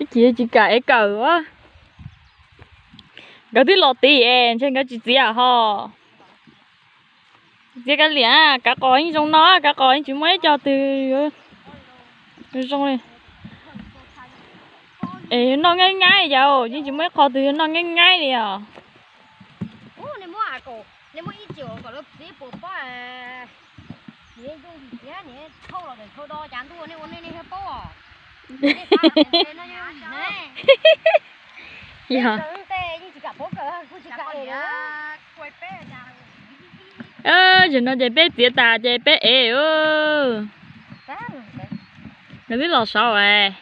Ib chim tsis kam es kawm a. Nkawd twb los tid es ntshe nkawd tsis txiav ho. Txiav kav liam, kav qos yeej zoo no, kav qos yeej tsis muaj ib co twg zoo li. Es yuav noj nqaij nqaij yom, yeej tsis muaj ib qho twg yuav noj nqaij nqaij li os. Yog. Zaum no ces peb txiav tas ces peb ev. Nkawd twb los saud es.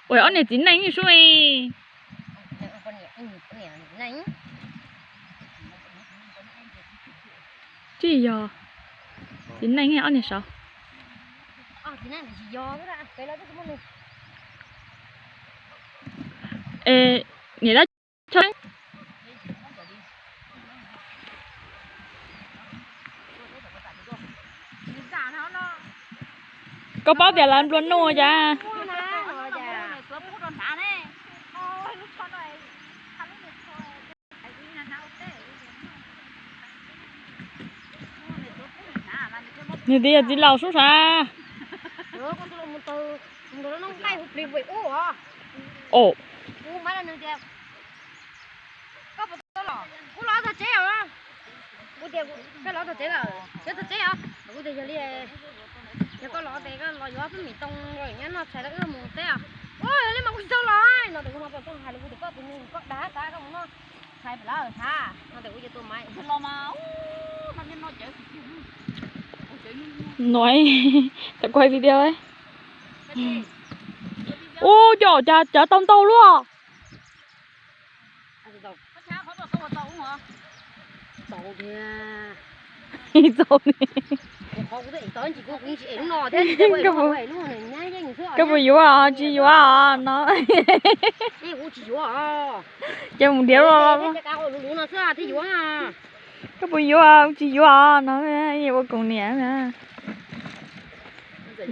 Ua ob niag txiv neej sub. Tsis yog txiv neej ob niag saud. Es niam dab tsi? Koj paub tias lawv nplua nuj cas? Nws tias yog txiv laus sub sav. Kuv los txog tsev os. Kuv tias koj los txog tsev lawm, koj txog tsev os. Kuv tias yog li, yog koj los ces koj los yuav peb mis tooj los nyob noj tshais rau wb mus teb os. Ua li mas kuv tsis tau los no ces kuv no tau hais rau kuv tias koj tus neeg koj dag tas koj mus noj tshais pem lawm tag no ces kuv yuav tua maiv los mas. No, tau quaj video. Ua cas cov tau ntau luaj. Koj puas yuav tsis yuav no? Ces mus nrhiav los. Koj puas yuav tsis yuav no, ua koom niam. Ib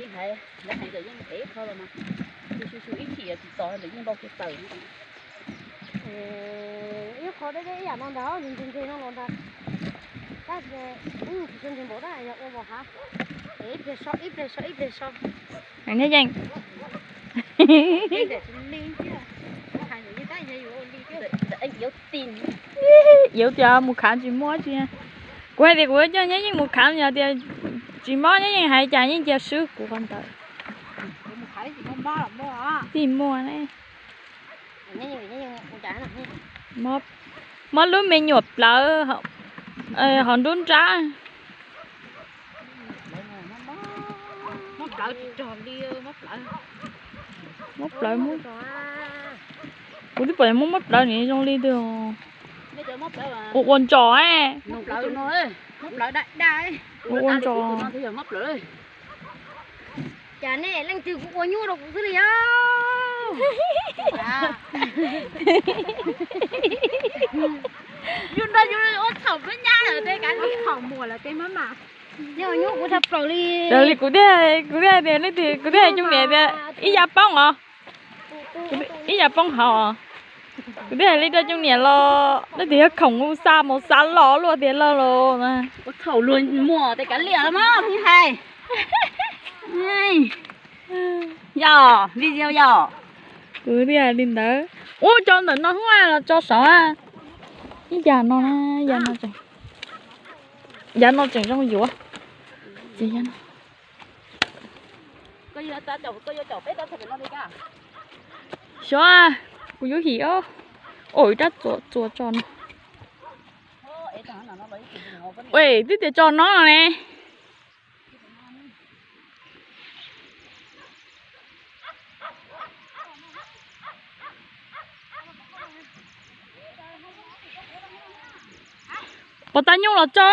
qho deb deb ib yam no ntag, ntse ntse no los ntag. Tab sis tsis tshua ntse npaum tab yog ua vos hav. Ib pliag so ib pliag so ib pliag so. Yeej. Yuav tias mus khav tsis mob tsis. Kuv hais tias kuv coj Nyob Yeej mus khav, yog tias tsis mob Nyob Yeej hais cas yeej cia swb kuv qhov ntawd. Tij muaj ne. Mob lub me nyuam plawv, hauv nruab nrab. Mob plawv, kuv twb pom muaj mob plawv ni zoo li twg. Ua ua ntsos. Ua ua ntsos. Cas nej leej twg kuj ua nyuaj rau kuv xwb li os. Yus nrog yus ua txhaum peb nyab lawm tej kav txhaum muam lawm tej mab mas. Nej ua nyuaj kuv tshaj plaws li. Raws li kuv thiaj, kuv thiaj tias leej twg, kuv thiaj hais coj niam tias ib yav poob os. Ib yav poob hauv os. Kuv twb hais li rau coj niam los leej twg yog khoom u xa mus xa los luaj tiag lauj los. Ua txhaum luag muam tej kav liam los mas hais. Yog video yog. Kuv thiaj li ntawd. Ub, tso ntawm no hub los tso saud. Ib yam no, yam no tseem, yam no tseem zoo yuav. Xyov, kuv yuav him os. Ua ib rab txuas tso no. Ua twb tias tso no ne. Pov tag nyuj los tso.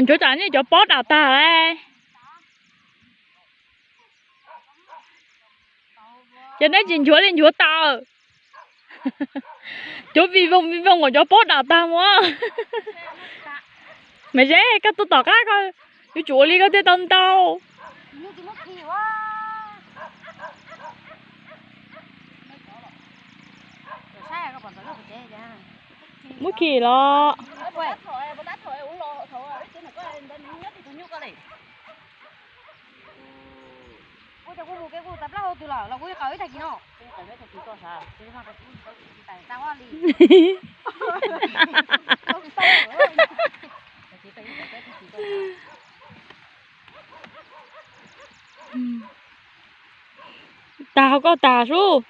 Nchuav tsam nej cov pob dam tag lawm. Ces nej tsis nchuav li nchuav taws. Cov vij voog vij voog kom cov pob dam tag mus. Maiv Zeb, koj tuaj tom qab koj yuav tsum ua li koj thiaj tau ntau. Muab khi los. Tag hauv koj tag sub.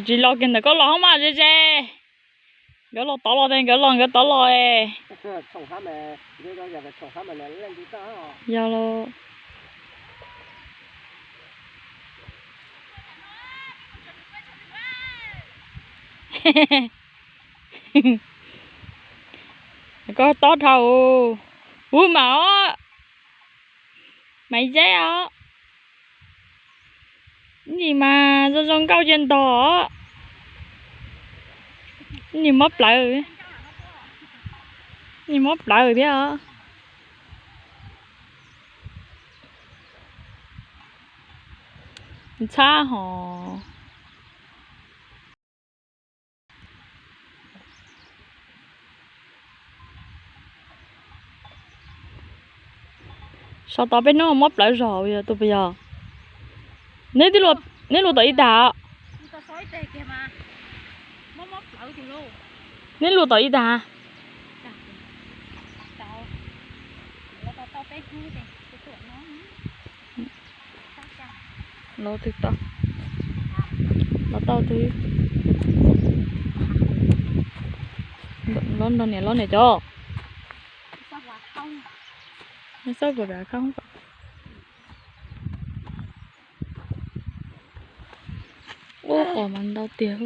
Tsis los kiag ntawm koj los hauv mas ze ze. Nkawd los tod los, nkawd los nkawd tod los. Yog los. Koj tob dhau. Ub mas os. Maiv Zeb os. Nim mas zoo zoo nkauj cia ntog. Nim mob plawv. Nim mob plawv thiab os. Ntxhab hos. Sau tau peb hnub mob plawv zog yog tus puas yog? Neb luaj tom ib tag. Neb luaj tom ib tag. Los twg tau, los tau twg. Los nrog niam los niam cov. Neb txhob kom dav khoob kom. Ub, qos mas ntau tiag.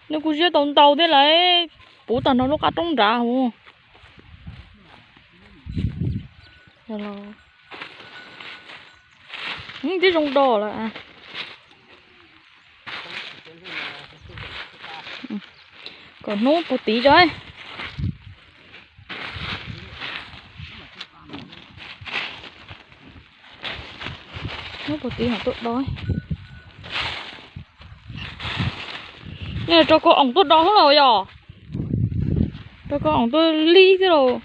Nws kuj ziab tau ntau thiab lawm, puv tag nrho lub qab roob nrad hauv. Twb zoo do lawm. Kom hnub puag tid tso. Hnub puag tid mam tuaj do. Nej rau koj oom tuaj do xwb los yog? Rau koj oom tuaj lib xwb los.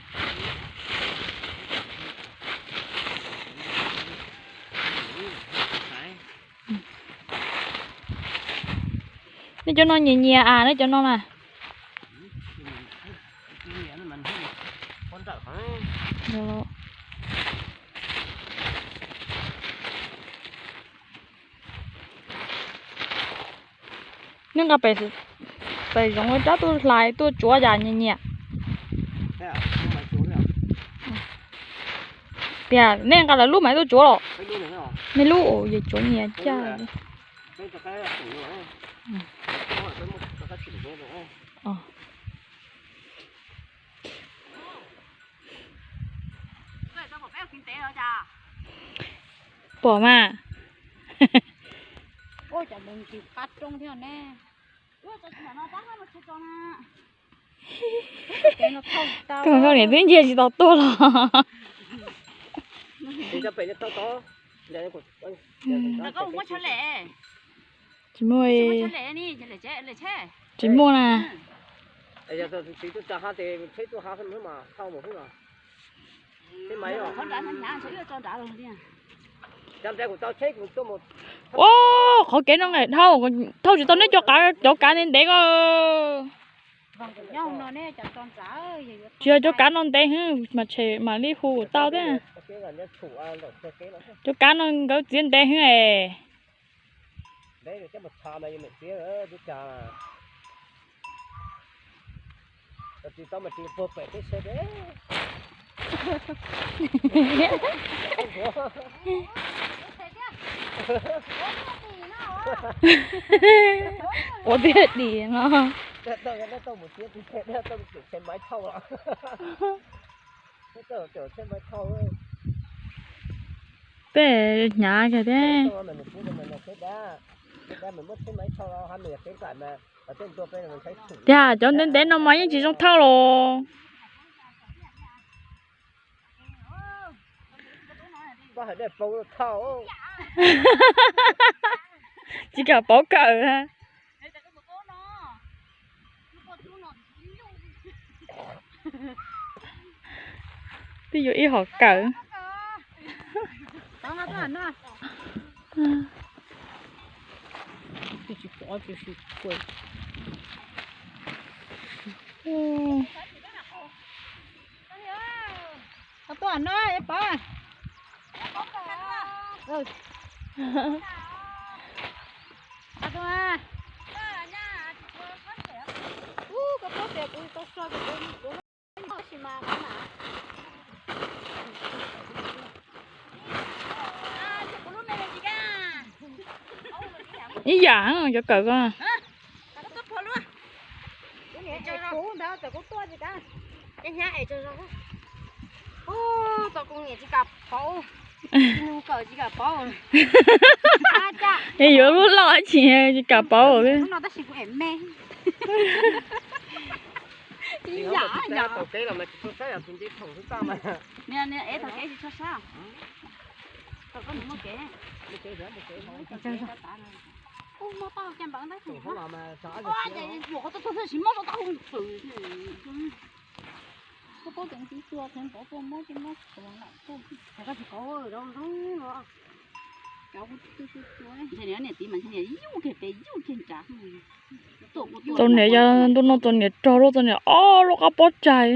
Nej cov no nyias nyias as, nej cov no na. Nej nqa pem zoov rab tuaj hlais tuaj tsuav yam nyias nyias. Tias nej nqa lawv lub mas tuaj tsuav los? Nej lub, yus tsuav nyias caj. Pom mas. Koj niam twb nce tsis tau tuaj los. Tsis muaj, tsis muaj na. Ua, qhov kev no nqaim dhau, thauj tsis tau neb cov kav, cov kav ntev ntev ko. Tsis yog cov kav no ntev hwv mas tshem mam li hu tau thiab. Cov kav no nkawd txiav ntev hwv es. Ua tiag dim no. Peb hnyav kawg thiab. Tiag, cov ntev ntev no mas yeej tsis zoo thauj los. Tsis kam pauv kawm. Twb yuav ib hom kawm. Tuaj no, Pov. Ib yam cov kawm ko. Yuav lub loj tsis tsis kam pauv. Txaus niam yog ntu no txaus niam rog luaj, txaus niam ob lub qab pob tsaig.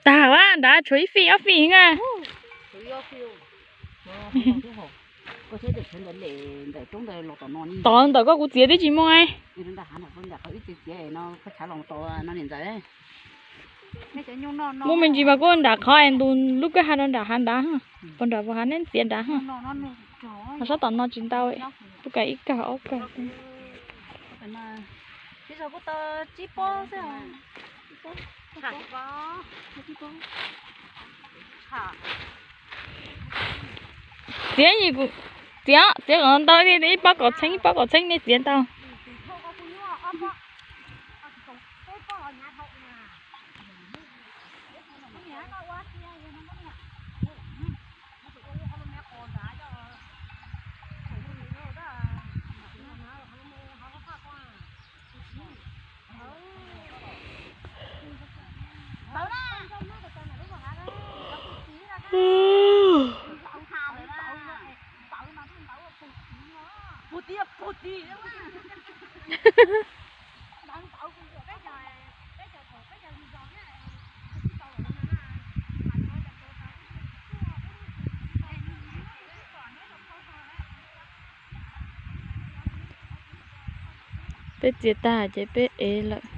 Tag a, nrad tshuav ib fij ob fij na. Tom ntawm koj kuv txiav twb tsis muaj. Muaj me ntsis mas kuj nram qhov es ntus lub kwj ha rau nram hav nrad, puas nram puas hav neb txiav nrad. Ho sab tom no tsis ntau, tuaj kaw ib kawg ob kawg. Txiav, txiav kom ntau, ib pob kaum txheeb ib pob kaum txheeb nej txiav ntau. Peb txiav tag ces peb ev lawm.